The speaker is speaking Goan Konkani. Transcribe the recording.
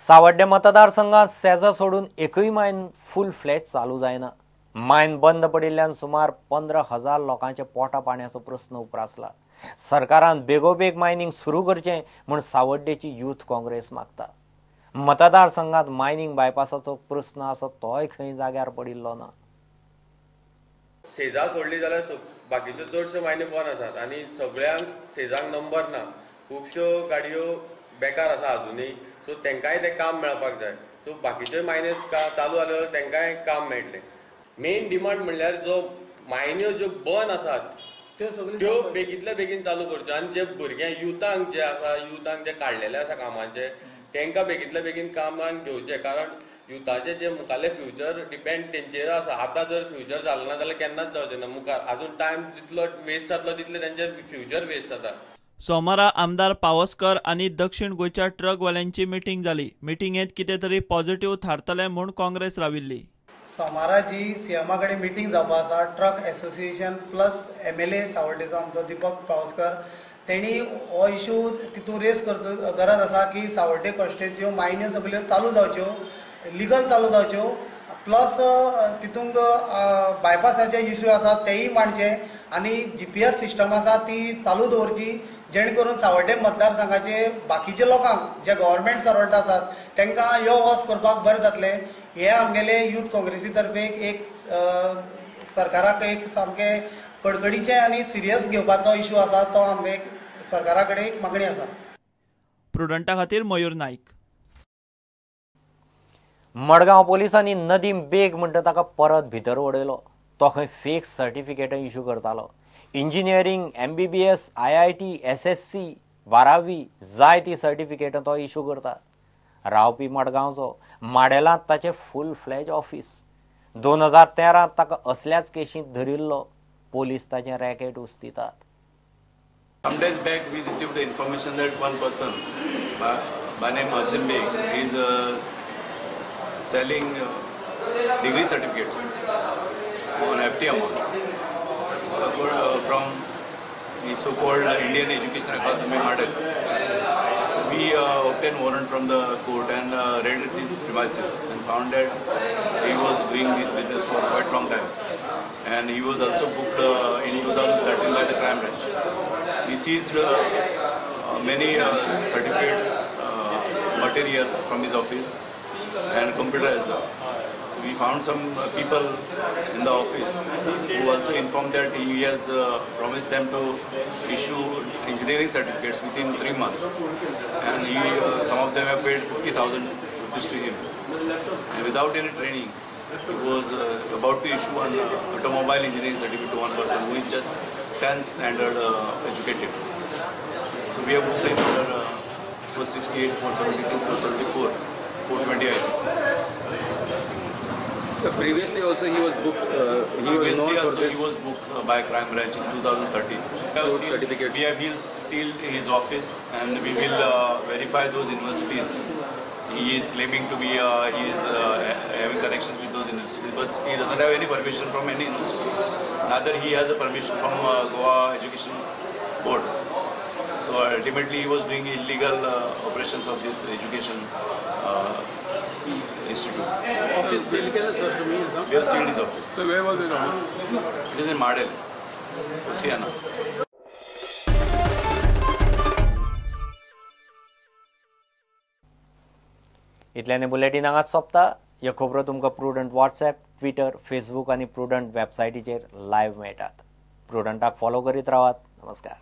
सावड्डें मतदारसंघात सेजा सोडून एकूय मायन फूल फ्लॅज चालू जायना. मायन बंद पडिल्ल्यान सुमार 15,000 लोकांच्या पोटा पाण्याचो प्रस्न उप्रासला. सरकारान बेगोबेग मायनिंग सुरू करचें म्हूण सावड्डेची यूथ काँग्रेस मागता. मतदारसंघात मायनिंग बायपासाचो प्रस्न आसा तोय खंय जाग्यार पडिल्लो ना. सेजा सोडली जाल्यार बाकीच्यो चडश्यो मायनी बंद आसात आनी सगळ्यांक सेजांक नंबर ना. खुबश्यो गाडयो बेकार आसा अजुनूय, सो तांकांय तें काम मेळपाक जाय. सो बाकीच्यो मायन्यो चालू जाल्यो जाल्यार तांकांय काम मेळटलें. मेन डिमांड म्हणल्यार जो मायन्यो ज्यो बंद आसात त्यो बेगींतल्या बेगीन चालू करच्यो आनी जे भुरग्यांक युथांक जे आसा, युथांक जे काडलेले आसा कामाचे तांकां बेगींतल्या बेगीन कामान घेवचें, कारण युथाचें जे मुखारलें फ्युचर डिपेंड तेंचेर आसा. आतां जर फ्युचर जालें ना जाल्यार केन्नाच जावचें ना. मुखार आजून टायम जितलो वेस्ट जातलो तितलें तेंचें फ्युचर वेस्ट जाता. सोमारा आमदार पावसकर आनी दक्षिण गोंयच्या ट्रकवाल्यांची मिटींग जाली. मिटिंगेंत कितें तरी पॉझिटिव्ह थारतलें म्हूण काँग्रेस राविल्ली. सोमारा जी सीएमा कडेन मिटींग जावपा आसा, ट्रक एसोसिएशन प्लस MLA सावड्डेचो आमचो दीपक पावसकर तेणी हो इशू तितून रेस करचो गरज आसा की सावड्डे कॉन्स्टिट्युएन्सीच्यो मायन्यो सगल्यो चालू जावच्यो, लिगल चालू जावच्यो, प्लस तितूंक बायपासाचे इशू आसा तेय मांडचे आनी GPS system आसा ती चालू दवरची, जेणे करून सावड्डे मतदारसंघाचे बाकीचे लोकांक जे गव्हर्मेंट सर्वंट आसात तांकां यो वच करपाक बरें जातलें. हे आमगेले यूथ काँग्रेसी तर्फे एक सरकाराक एक सामकें कडकडीचें आनी सिरियस घेवपाचो इशू आसा, तो आमगे सरकारा कडेन एक मागणी आसा. प्रुडंटा खातीर मयूर नाईक. मडगांव पोलिसांनी नदीम बेग म्हणटा ताका परत भितर उडयलो. तो खंय फेक सर्टिफिकेटां इशू करतालो. इंजिनियरींग, MBBS, IIT, SSC, 12वी जाय ती सर्टिफिकेटां तो इशू करता. रावपी मडगांवचो, माडेलांत ताचें फूल फ्लॅज ऑफिस. 2013 ताका असल्याच केशींत धरिल्लो. पोलीस ताचें racket उस्तितात. Some days back we received the information that one person by name Arjun Beg is selling degree certificates on FT amount. So from the so-called Indian Education Academy model. So we obtained warrant from the court and raided his premises and found that he was doing this business for quite long time. And he was also booked in 2013 by the crime branch. We seized many certificates, material from his office and computer as well. So we found some people in the office who also informed that he has promised them to issue engineering certificates within 3 months. And he, some of them have paid 50,000 rupees to him. And without any training, he was about to issue an automobile engineering certificate to one person who is just 10th standard educated. So we have booked him under 468, 472, 474, 420 IPC. So previously also he was booked. He was known for this. He was booked by crime branch in 2013. We have sealed his office and we will verify those universities. He is claiming to be he is having connections with those universities, but he doesn't have any permission from any university. Neither he has a permission from Goa Education Board. So ultimately he was doing illegal operations of this education institute. Office seal केला sir तुम्ही? We have sealed his office. So where was his office? It is in Madel, Oceana. इतल्याने बुलेटीन हांगाच सोंपता. ह्यो खबरो तुमकां प्रुडंट व्हॉट्सएप, ट्विटर, फेसबूक आनी प्रुडंट वेबसायटीचेर लायव्ह मेळटात. प्रुडंटाक फॉलो करीत रावात. नमस्कार.